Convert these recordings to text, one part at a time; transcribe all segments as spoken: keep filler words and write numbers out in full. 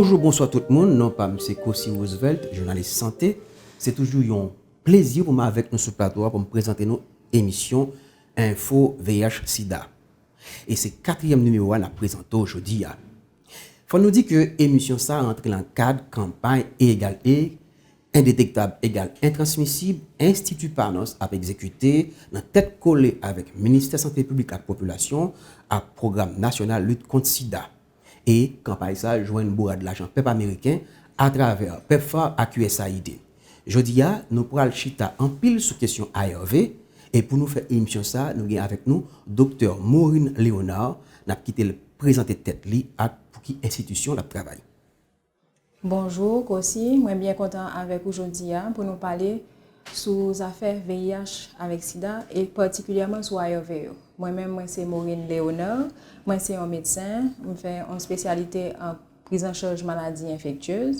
Bonjou, bonswa tout moun. Non pa m se Cossy Roosevelt, jounalis sante. Se toujou yon plezi pou m avèk nou sou plato a pou m prezante nou emisyon Enfo V I H Sida. E se katriyèm nimewo a n ap prezante w jodi a. Fò nou di ke emisyon sa a rantre nan kad kanpay E egal E, endetektab egal entransmisib, Enstiti Panos ap egzekite nan tèt kole avèk Ministè Sante Piblik ak Popilasyon ak Pwogram Nasyonal Lit Kont Sida. E kanpay sa a jwenn bourad lajan pèp ameriken atravè PEPFAR ak U S A I D. Jodi a, nou pral chita anpil sou kesyon A R V, e pou nou fè emisyon sa a, nou gen avèk nou Doktè Maureen Léonard, n ap kite l prezante tèt li ak pou ki enstitisyon l ap travay. Bonjou, Cossy. Mwen byen kontan avèk ou jodi a pou nou pale sou zafè V I H avèk sida e patikilyèman sou A R V yo. Mwen menm, mwen se Maureen Léonard. Mwen se yon medsen. M fè yon espesyalite an priz an chaj maladi enfektyez.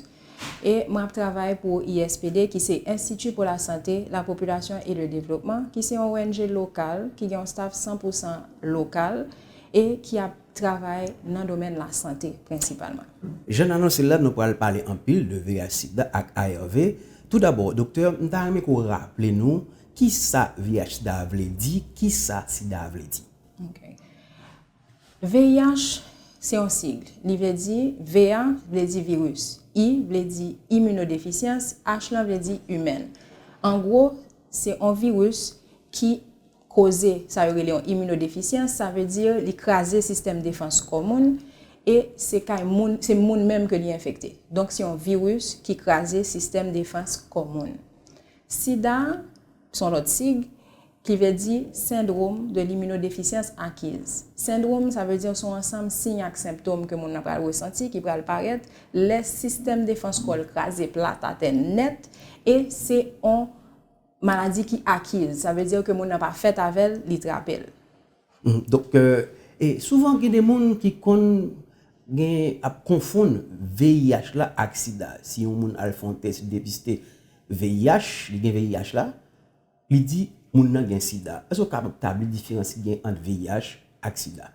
E mwen ap travay pou I S P D, ki se Institut pour la Santé, la Population et le Développement, ki se yon O N G lokal, ki gen yon staff san pou san lokal e ki ap travay nan domèn lasante prensipalman. Jan n anonse l la, nou pral pale anpil de V I H sida ak A R V. Toudabò, doktè, m ta renmen ke w raple nou kisa V I H sida vle di, kisa sida vle di. Ok. V I H se yon sig. Li vle di, V a vle di viris, I vle di iminodefisyans, H lan vle di imèn. An gwo, se yon viris ki koze sa yo rele yon iminodefisyans, sa vle di li kraze sistèm defans kò moun e se kay moun, se moun menm ke li enfekte. Donk se yon viris ki kraze sistèm defans kò moun. Sida, se yon lòt sig, ki vle di sendwòm de liminodefisyans akiz. Sendwòm, sa vle di se yon ansanm siy ak senptòm ke moun nan pral resanti, ki pral parèt lè sistèm defans kò l kraze plat atè nèt, e se yon maladi ki akiz, sa vle di ke moun nan pa fèt avè l, li trape l. Donk, e souvan gen de moun ki konn gen ap konfonn V I H la ak sida. Si yon moun al fè yon tès depiste V I H, li gen V I H la, li di moun nan gen sida. Èske w kapab tabli diferans ki gen ant V I H ak sida?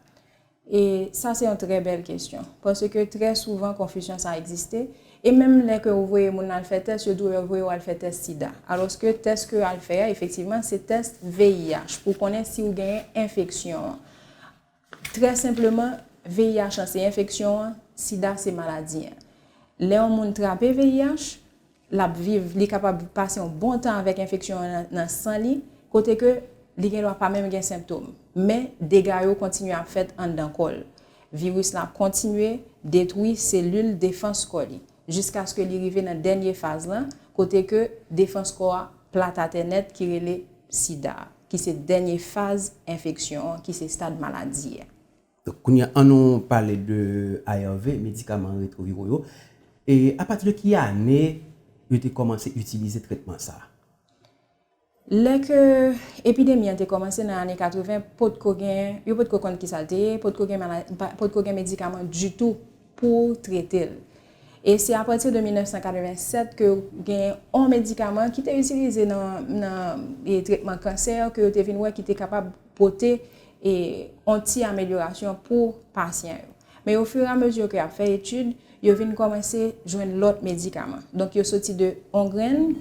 E sa se yon trè bèl kesyon, paske trè souvan konfizyon sa egziste, e menm lè ke ou voye moun al fè tès, yo di w yo voye w al fè tès sida. Alòske tès ke yo al fè a, efektivman, se tès V I H pou konnen si w genyen enfeksyon an. Trè senpleman, V I H lan se enfeksyon an, sida se maladi an. Lè yon moun trape V I H, l ap viv, li kapab pase yon bon tan avèk enfeksyon an nan, nan san li, kote ke li gendwa pa menm gen senptòm, men dega yo kontinye ap fèt anndan kò l. Viris la ap kontinye detwi selil defans kò li, jiskaske li rive nan dènye faz lan, kote ke defans kò a plat atè nèt ki rele sida, ki se dènye faz enfeksyon an, ki se stad maladi a. Donk, kounye a, ann nou pale de A R V, medikaman retwoviro yo. E apati de ki ane yo te kòmanse itilize tretman sa a? Lè ke epidemi an te kòmanse nan ane katreven, potko gen, yo potko konn kisa l te ye, potko gen mala-, pa, potko gen medikaman ditou pou trete l. E se apati de mil nèf san katreven sèt ke gen yon medikaman ki te itilize nan, nan e, tretman kansè, ke yo te vin wè ki te kapab pote e, yon ti amelyorasyon pou pasyan yo. Men ofiramezi ke y ap fè etid, yo vin kòmanse jwenn lòt medikaman. Donk, yo soti de yon grenn,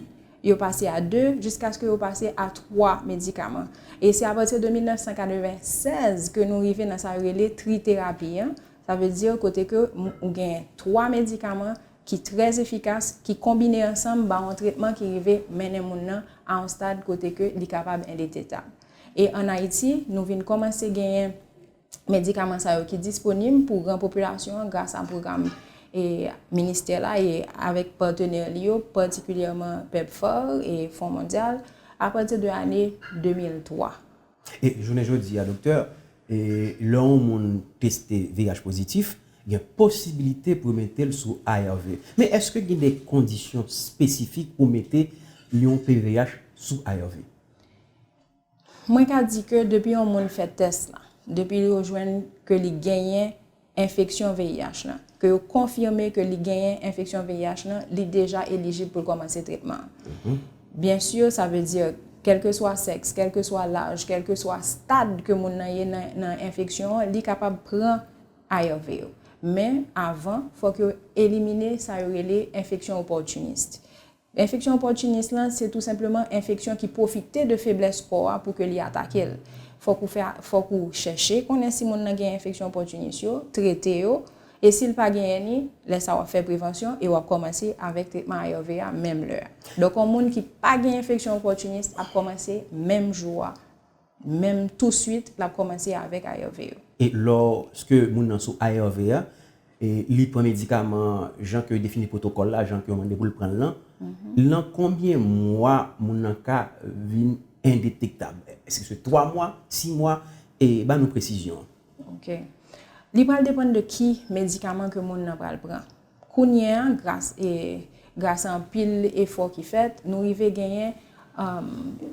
yo pase a de, jiskaske yo pase a twa medikaman. E se apati de mil nèf san katreven sèz ke nou rive nan sa yo rele triterapi an. Sa vle di kote ke m-, ou gen twa medikaman ki trè efikas, ki konbine ansanm ba yon tretman ki rive mennen moun nan a yon stad kote ke li kapab endetetab. E ann Ayiti, nou vin kòmanse genyen medikaman sa yo ki disponib pou gran popilasyon an gras a pwogram e ministè la e avèk patnè li yo, patikilyèman PEPFAR e Fon Mondyal, apati de ane de mil twa. E jounen jodi a, doktè, e lè yon moun teste V I H pozitif, gen posibilite pou yo mete l sou A R V. Men èske gen de kondisyon espesifik pou mete yon P V H sou A R V? Mwen ka di ke depi yon moun fè tès la, depi yo jwenn ke li genyen enfeksyon V I H lan, ke yo konfime ke li genyen enfeksyon V I H lan, li deja elijib pou l kòmanse tretman an. Byen si, sa vle di, kèlkeswa sèks, kèlkeswa laj, kèlkeswa stad ke moun nan ye nan, nan enfeksyon an, li kapab pran A R V yo. Men avan, fòk yo elimine sa yo rele enfeksyon opòtinis. Enfeksyon opòtinis lan, se tou senpleman enfeksyon ki pwofite de feblès kò a pou ke li atake l. Fòk ou fè, fòk ou chèche konnen si moun nan gen enfeksyon opòtinis yo, trete yo, e si l pa genyen li, lè sa w ap fè prevansyon e w ap kòmanse avèk tretman A R V a menm lè a. Donk, yon moun ki pa gen enfeksyon opòtinis ap kòmanse menm jou a, menm touswit, l ap kòmanse avèk A R V yo. E lòske moun nan sou A R V a, e li pran medikaman jan ke yo defini pwotokòl la, jan ke yo mande pou l pran l lan, nan konbyen mwa moun nan ka vin endetektab? Èske se twa mwa, sis mwa? E ba nou presizyon. Ok. Li pral depann de ki medikaman ke moun nan pral pran. Kounye a, gras, e, gras a anpil efò ki fèt, nou rive genyen, um,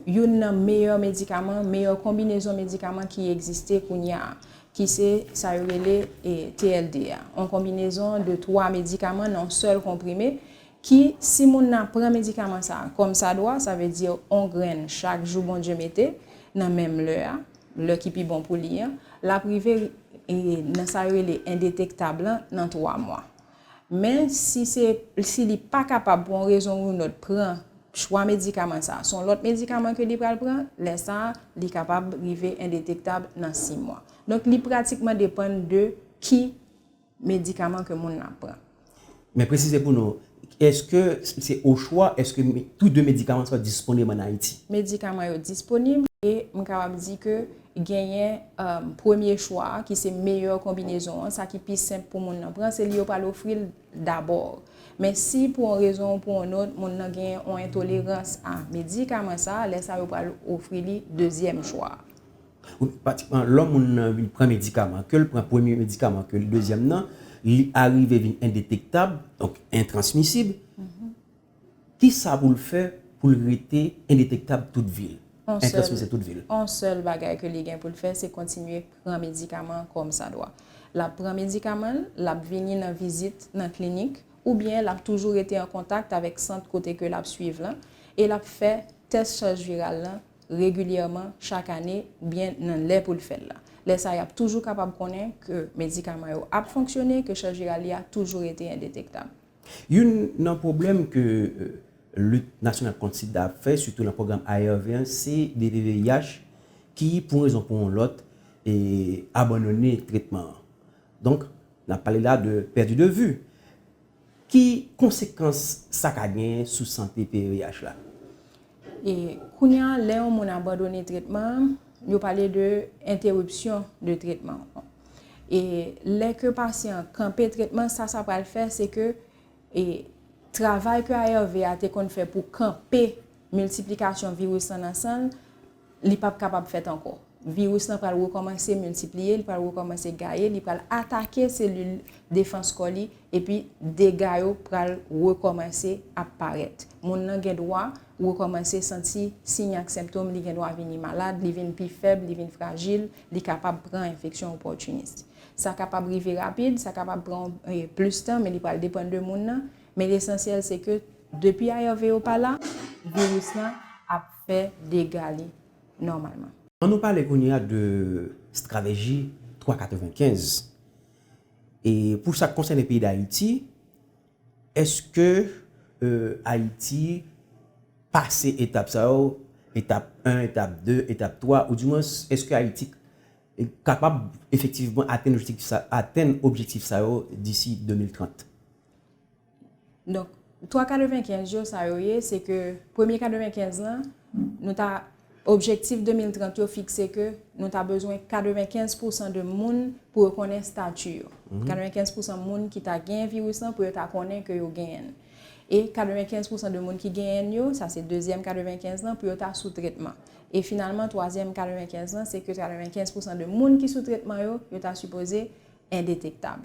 youn nan meyè medikaman, meyè konbinezon medikaman ki egziste kounye a, ki se sa yo rele, e, T L D a. Yon konbinezon de twa medikaman nan yon sèl konprime, ki, si moun nan pran medikaman sa a kòm sa dwa, sa vle di yon grenn chak jou Bondye mete, nan menm lè a, lè ki pi bon pou li an, l ap rive, e, nan sa yo rele endetektab lan nan twa mwa. Men si se, si li pa kapab pou yon rezon ou yon lòt pran chwa medikaman sa a, se yon lòt medikaman ke li pral pran, lè sa a, li kapab rive endetektab nan sis mwa. Donk, li pratikman depann de ki medikaman ke moun nan ap pran. Men presize pou nou, èske se o chwa, èske me-, tou de medikaman sa yo disponib ann Ayiti? Medikaman yo disponib e m kapab di ke genyen, um, premye chwa a, ki se meyè konbinezon an, sa ki pi senp pou moun nan pran, se li yo pral ofri l dabò. Men si pou yon rezon ou pou yon lòt, moun nan gen yon entolerans a medikaman sa a, lè sa a yo pral ofri li dezyèm chwa a. Wi, pratikman, lè moun nan vin pran medikaman, ke l pran premye medikaman, ke l dezyèm nan, li arive vin endetektab, donk entransmisib, kisa pou l fè pou l rete endetektab tout vi l? Yon sèl, entransmisib tout vi l. Yon sèl bagay ke li gen pou l fè, se kontinye pran medikaman an kòm sa dwa. L ap pran medikaman l, l ap vini nan vizit nan klinik, oubyen l ap toujou rete an kontak avèk sant kote ke l ap swiv lan, e l ap fè tès chaj viral lan regilyèman chak ane, oubyen nan lè pou l fè l la. Lè sa a, y ap toujou kapab konnen ke medikaman yo ap fonksyone, ke chaj viral li a toujou rete endetektab. Youn nan pwoblèm ke, euh, Lit Nasyonal Kont Sida ap fè, sitou nan pwogram A R V an, se de V I H ki, pou yon rezon pou yon lòt, e abandone tretman an. Donk, n ap pale la de pèdi de vi. Ki konsekans sa ka genyen sou sante P V I H la? E kounye a, lè yon moun abandone tretman an, yo pale de entèripsyon de tretman an. E lè ke pasyan an kanpe tretman, sa sa pral fè, se ke, e, travay ke A R V a te konn fè pou kanpe miltiplikasyon viris lan nan san l, li p ap kapab fèt ankò. Viris lan pral rekòmanse miltipliye, li pral rekòmanse gaye, li pral atake selil defans kò li, epi dega yo pral rekòmanse ap parèt. Moun nan gen dwa rekòmanse santi siy ak sentòm, li gen dwa vini malad, li vin pi fèb, li vin frajil, li kapab pran enfeksyon opòtinis. Sa kapab rive rapid, sa kapab pran, eh, plis tan, men li pral depann de moun nan. Men lesansyèl se ke depi A R V yo pa la, viris lan ap fè dega li nòmalman. Ann nou pale kounye a de estrateji twa katrevenkenz. E pou sa k konsène peyi Dayiti, èske, euh, Ayiti pase etap sa yo, etap en, etap de, etap twa, oudimwens, èske Ayiti kapab efektivman atenn objektif sa, atenn objektif sa yo disi de mil trant? Donk, twa katrevenkenz yo, sa yo ye, se ke premye katrevenkenz lan, nou ta, objektif de mil trant yo fikse ke nou ta bezwen katrevenkenz pousan de moun pou yo konnen estati yo. Katrevenkenz pousan moun ki ta genyen viris lan pou yo ta konnen ke yo genyen l. E katrevenkenz pousan de moun ki genyen l yo, sa se dezyèm katrevenkenz lan, pou yo ta sou tretman. E finalman, twazyèm katrevenkenz lan, se ke katrevenkenz pousan de moun ki sou tretman yo, yo ta sipoze endetektab.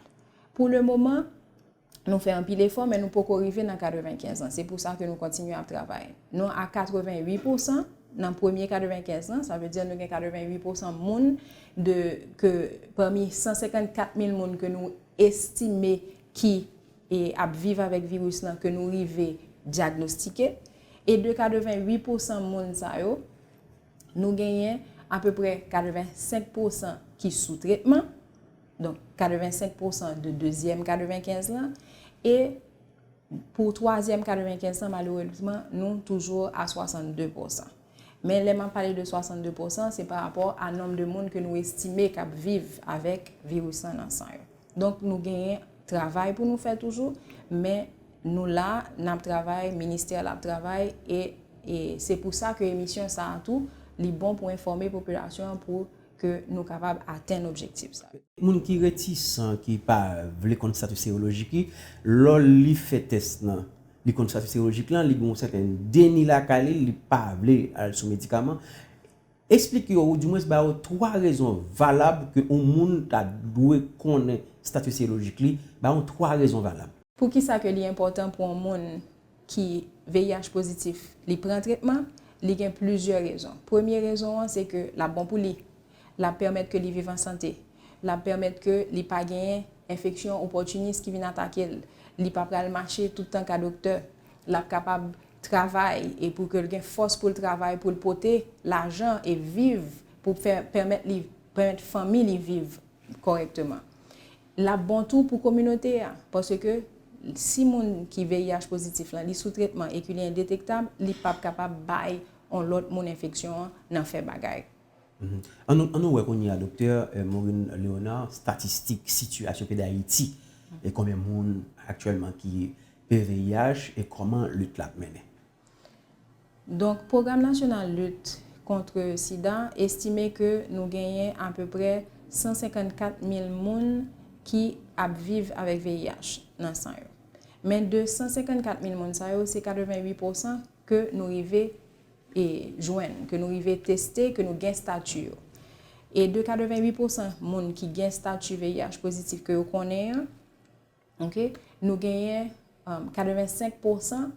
Pou le moman, nou fè anpil efò, men nou poko rive nan katrevenkenz lan. Se pou sa ke nou kontinye ap travay. Nou a katrevenwit pousan nan premye katrevenkenz lan, sa vle di nou gen katrevenwit pousan moun de, ke pami san senkannkat mil moun ke nou estime ki, e, ap viv avèk viris lan, ke nou rive dyagnostike. E de katrevenwit pousan moun sa yo, nou genyen apeprè katrevensenk pousan ki sou tretman, Donk, katrevensenk pousan de dezyèm katrevenkenz lan, e pou twazyèm katrevenkenz lan, malerezman, nou toujou a swasannde pousan. Men lè m ap pale de swasannde pousan, se pa rapò a nonb de moun ke nou estime k ap viv avèk viris lan nan san yo. Donk, nou genyen travay pou nou fè toujou, men nou la, n ap travay, ministè la ap travay, e, e se pou sa ke emisyon sa a tou, li bon pou enfòme popilasyon an pou ke nou kapab atenn objektif sa. Moun ki retisan, ki pa vle konn estati serolojik li, lò li fè tès lan, li konn estati serolojik lan, li gen yon sèten deni lakay li, li pa vle al sou medikaman. Eksplike yo, oudimwens ba yo twa rezon valab ke yon moun ta dwe konnen estati serolojik li, ba yo twa rezon valab. Poukisa ke li enpòtan pou yon moun ki V I H pozitif, li pran tretman? Li gen plizyè rezon. Premye rezon an, se ke l ap bon pou li. L ap pèmèt ke li viv an sante. L ap pèmèt ke li pa genyen enfeksyon opòtinis ki vin atake l. Li pa pral mache tout tan ka doktè. L ap kapab travay e pou ke l gen fòs pou l travay, pou l pote lajan e viv, pou fè, pèmèt li, pèmèt fanmi li viv kòrèkteman. L ap bon tou pou kominote a, paske si moun ki V I H pozitif lan, li sou tretman e ke li endetektab, li p ap kapab bay yon lòt moun enfeksyon an nan fè bagay. Mhm. An nou, an nou wè kounye a, Doktè, eh, Maureen Léonard, estatistik sitiyasyon peyi Dayiti, e konbyen moun aktyèlman ki P V I H, e kòman lit la ap mennen? Donk, Pwogram Nasyonal Lit kont Sida estime ke nou genyen apeprè san senkannkat mil moun ki ap viv avèk V I H nan san yo. Men de san senkannkat mil moun sa yo, se katrevenwit pousan ke nou rive, e, jwenn, ke nou rive teste, ke nou gen estati yo. E de katrevenwit pousan moun ki gen estati V I H pozitif ke yo konnen an, ok, nou genyen, um, katrevensenk pousan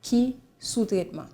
ki sou tretman.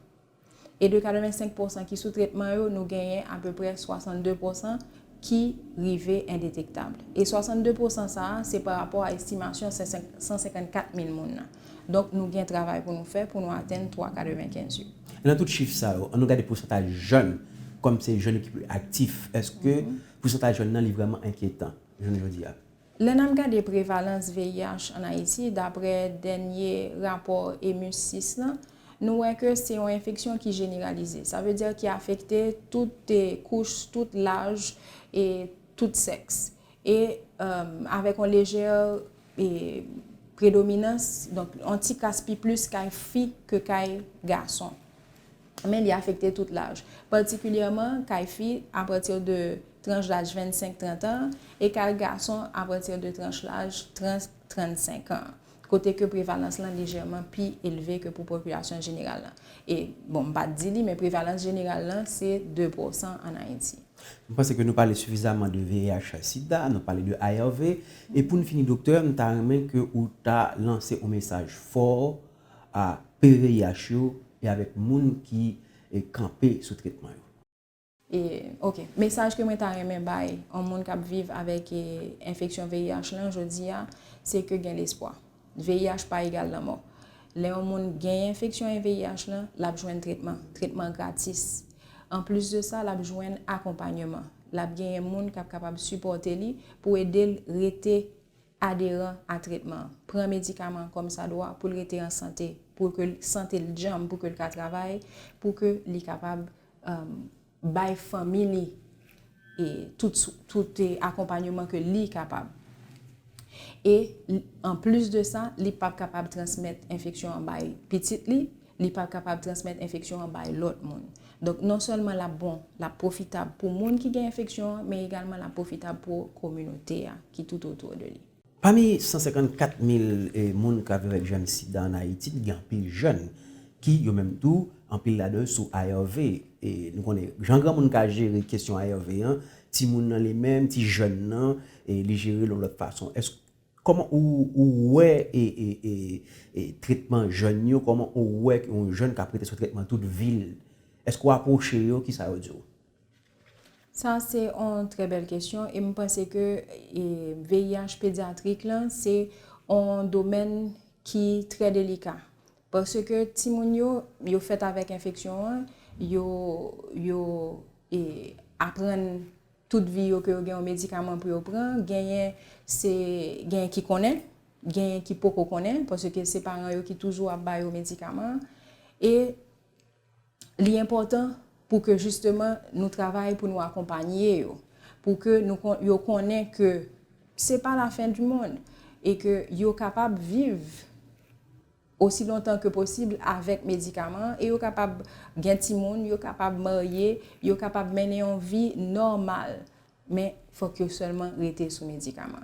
E de katrevensenk pousan ki sou tretman yo, nou genyen apeprè swasannde pousan ki rive endetektab. E swasannde pousan sa a, se pa rapò a estimasyon san senkannkat mil moun nan. Donk, nou gen travay pou nou fè pou nou atenn twa katrevenkenz yo. E nan tout chif sa yo, an nou gade pousantaj jèn, kòm se jèn yo ki pli aktif, èske pousantaj jèn nan li vrèman enkyetan jounen jodi a? Lè n ap gade prevalans V I H ann Ayiti, daprè dènye rapò EMUS sis lan, nou wè ke se yon enfeksyon ki jeneralize. Sa vle di ki afekte tout, eh, kouch, tout laj e tout sèks. E, um, avèk yon lejè, eh, predominans, donk, yon ti kas pi plis kay fi ke kay gason. Men li afekte tout laj, patikilyèman kay fi apati de tranch laj vennsenk trant an, e kay gason apati de tranch laj trant trannsenk an, kote ke prevalans lan lejèman pi elve ke pou popilasyon jeneral lan. E, bon, m pa t di li, men prevalans jeneral lan se de pousan ann Ayiti. M panse ke nou pale sifizaman de V I H sida, nou pale de A R V, e pou n fini, Doktè, m ta renmen ke ou ta lanse yon mesaj fò a P V I H yo e avèk moun ki, e, kanpe sou tretman yo. E, ok, mesaj ke mwen ta renmen bay yon moun k ap viv avèk, e, enfeksyon V I H lan jodi a, se ke gen lespwa. V I H pa egal lanmò. Lè yon moun gen enfeksyon V I H lan, l ap jwenn tretman, tretman gratis. Anplis de sa, l ap jwenn akonpayman. L ap genyen moun k ap kapab sipòte li pou ede l rete aderan a tretman an, pran medikaman an kòmsadwa pou l rete an sante, pou ke l, sante l djanm, pou ke l ka travay, pou ke li kapab, um, bay fanmi li, e, tout, tout, e, akonpayman ke li kapab. E, anplis de sa, li p ap kapab transmèt enfeksyon an bay pitit li, li p ap kapab transmèt enfeksyon an bay lòt moun. Donk, non sèlman l ap bon, l ap pwofitab pou moun ki gen enfeksyon an, men egalman l ap pwofitab pou kominote a ki toutotou de li. Pami san senkannkat mil, e, moun k ap viv avèk jèm sida ann Ayiti, gen anpil jèn ki, yo menm tou, anpil ladan yo sou A R V. E nou konnen, jan granmoun ka jere kesyon A R V an, timoun nan li menm, ti jèn nan, e li jere l yon lòt fason. Èske, kòman ou, ou wè, e, e, e, e, tretman jèn yo, kòman ou wè yon jèn k ap rete sou tretman tout vi l? Èske w apwoche yo, kisa yo di w? Sa se yon trè bèl kesyon, e m panse ke, e, V I H pedyatrik lan se yon domèn ki trè delika. Paske timoun yo, yo fèt avèk enfeksyon an, yo, yo, e, aprann tout vi yo ke yo gen yon medikaman pou yo pran, genyen se, genyen ki konnen, genyen ki poko konnen, paske se paran yo ki toujou ap ba yo medikaman. E li enpòtan pou ke jisteman nou travay pou nou akonpanye yo, pou ke nou kon-, yo konnen ke se pa la fen di mond e ke yo kapab viv osi lontan ke posib avèk medikaman an, e yo kapab gen timoun, yo kapab marye, yo kapab mennen yon vi nòmal, men fòk yo sèlman rete sou medikaman.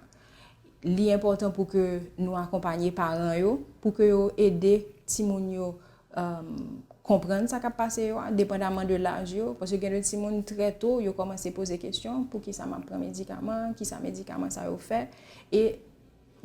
Li enpòtan pou ke nou akonpanye paran yo, pou ke yo ede timoun yo, um, konprann sa k ap pase yo a, depandaman de laj yo, paske gen de timoun trè to, yo kòmanse poze kesyon, poukisa m ap pran medikaman, kisa medikaman sa yo fè, e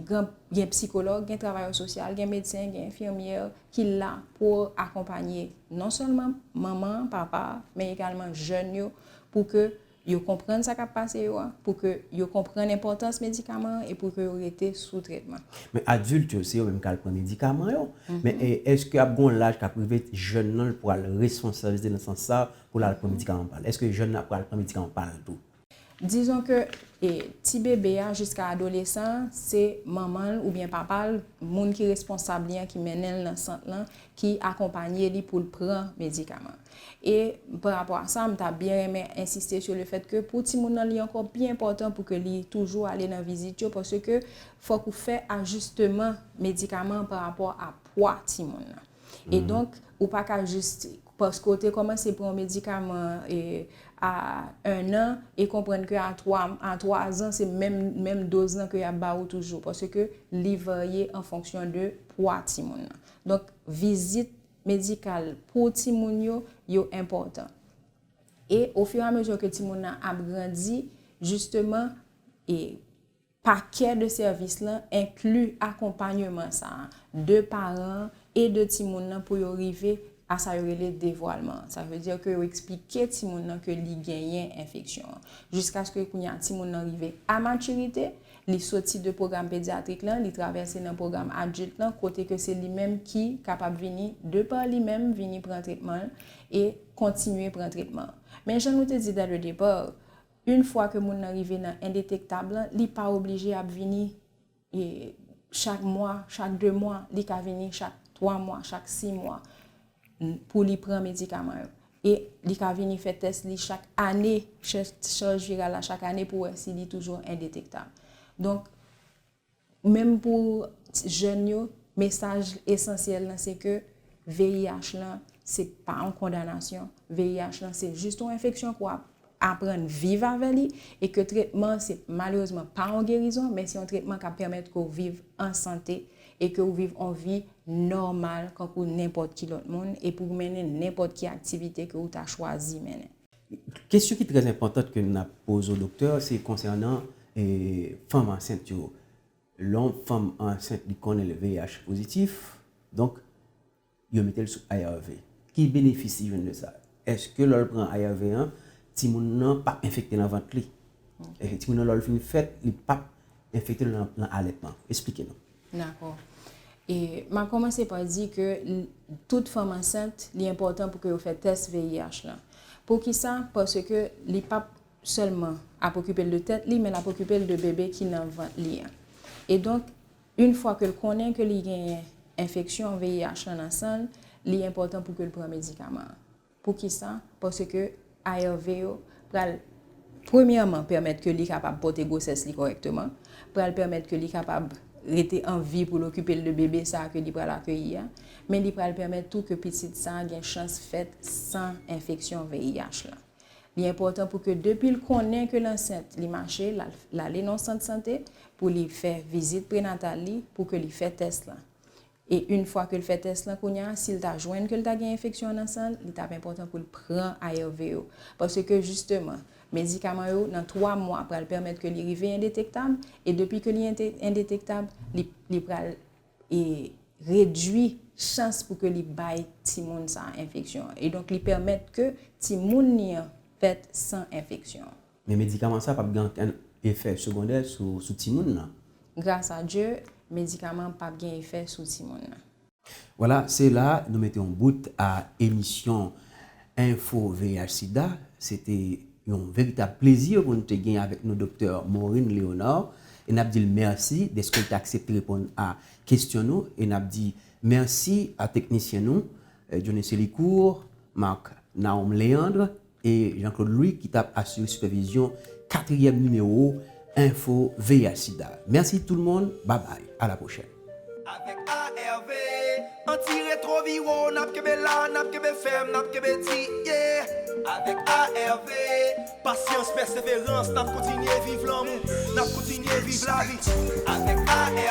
gen, gen psikològ, gen travayè sosyal, gen medsen, gen enfimyè ki la pou akonpanye non sèlman manman, papa, men egalman jèn yo, pou ke yo konprann sa k ap pase yo a, pou ke yo konprann enpòtans medikaman an e pou ke yo rete sou tretman. Men adilt yo, se yo menm k al pran medikaman yo. Men e, èske ap gen yon laj k ap rive jèn nan l pral responsabilize nan sans sa pou l al pran medikaman pa l? Èske jèn nan ap pral pran medikaman pa l tou? Dizon ke e, ti bebe a jiska adolesan an, se manman l oubyen papa l, moun ki responsab li an, ki mennen l nan sant lan, ki akonpanye li pou l pran medikaman. E pa rapò a sa, m ta byen renmen ensiste sou le fèt ke pou timoun nan, li ankò pi enpòtan pou ke li toujou ale nan vizit yo, paske fòk ou fè ajisteman medikaman pa rapò a pwa timoun nan. E donk, ou pa ka jis, paske w te kòmanse pran yon medikaman e, a en an e konprann ke a twa, a twa zan se menm, menm doz lan ke y ap ba ou toujou, paske li varye an fonksyon de pwa timoun nan. Donk, vizit medikal pou timoun yo, yo enpòtan. E ofiramezi ke timoun nan ap grandi, jisteman, e pakè de sèvis lan enkli akonpayman sa a de paran an e de timoun nan pou yo rive a sa yo rele devwalman an. Sa vle di ke yo eksplike timoun nan ke li genyen enfeksyon an. Jiskaske kounye a timoun nan rive a matirite, li soti de pwogram pedyatrik lan, li travèse nan pwogram adilt lan, kote ke se li menm ki kapab vini, de pa li menm, vini pran tretman l e kontinye pran tretman an. Men jan nou te di dès le départ, yon fwa ke moun nan rive nan endetektab lan, li pa oblije ap vini e, chak mwa, chak de mwa, li ka vini chak twa mwa, chak sis mwa, n-, pou li pran medikaman yo. E li ka vini fè tès li chak ane, chè-, chaj viral la chak ane pou wè si li toujou endetektab. Donk, menm pou t-, jèn yo, mesaj esansyèl lan se ke V I H lan se pa yon kondanasyon. V I H lan se jis yon enfeksyon ke w ap aprann viv avè li e ke tretman se malerezman pa yon gerizon, men se yon tretman k ap pèmèt ke w viv an sante e ke w viv yon vi nòmal kankou nenpòt ki lòt moun e pou w mennen nenpòt ki aktivite ke w ta chwazi mennen. Kesyon ki trè enpòtan ke n ap poze w, doktè, se konsènan e, fanm ansent yo. Lè yon fanm ansent li konnen l V I H pozitif, donk yo mete l sou A R V. Ki benefis li jwenn de sa? Èske lè l pran A R V an, timoun nan p ap enfekte nan vant li? Èske timoun nan lè l fin fèt, li p ap enfekte l nan, nan alètman? Eksplike nou. Dakò. E m ap kòmanse pa di ke l-, tout fanm ansent, li enpòtan pou ke yo fè tès V I H lan. Poukisa? Paske li p ap sèlman ap okipe l de tèt li, men l ap okipe l de bebe ki nan vant li an. E donk, yon fwa ke l konnen ke li genyen enfeksyon V I H lan nan san l, li enpòtan pou ke l pran medikaman an. Poukisa? Paske A R V yo pral, premyèman, pèmèt ke li kapab pote gwosès li kòrèkteman, pral pèmèt ke li kapab rete an vi pou l okipe l de bebe sa a ke li pral akeyi a, men li pral pèmèt tou ke pitit sa a gen chans fèt san enfeksyon V I H lan. Li enpòtan pou ke depi l konnen ke l ansent, li mache, l al, l ale nan yon sant sante pou li fè vizit prenatal li, pou ke li fè tès lan. E yon fwa ke l fè tès lan kounye a, si l ta jwenn ke l ta gen enfeksyon an nan san l, li t ap enpòtan pou l pran A R V yo. Paske jisteman, medikaman yo nan twa mwa pral pèmèt ke li rive endetektab, e depi ke li ente-, endetektab, li, li pral e, redui chans pou ke li bay timoun sa a enfeksyon an. E donk, li pèmèt ke timoun li an fèt san enfeksyon. Men medikaman sa p ap gen okenn efè segondè sou, sou timoun nan. Gras a Dye, medikaman p ap gen efè sou timoun nan. Vwala, se la nou mete yon bout a emisyon Enfo V I H Sida. Se te yon veritab plezi pou nou te gen avèk nou Doktè Maureen Léonard. E n ap di l mèsi dèske l te aksepte reponn a kesyon nou. E n ap di mèsi a teknisyen nou, eh, Johnny Selicourt, Marc Naom Léandre e Jean-Claude Louis ki t ap asire sipèvizyon katriyèm nimewo Enfo V I H Sida. Mèsi tout le monde. Bye bye. À la prochaine. Avèk A R V, anti-retwoviro, n ap kenbe la, n ap kenbe fèm, n ap kenbe di, yeah. Avèk A R V, pasyans, pèseverans, n ap kontinye viv lanmou, n ap kontinye viv lavi. Avèk A R V,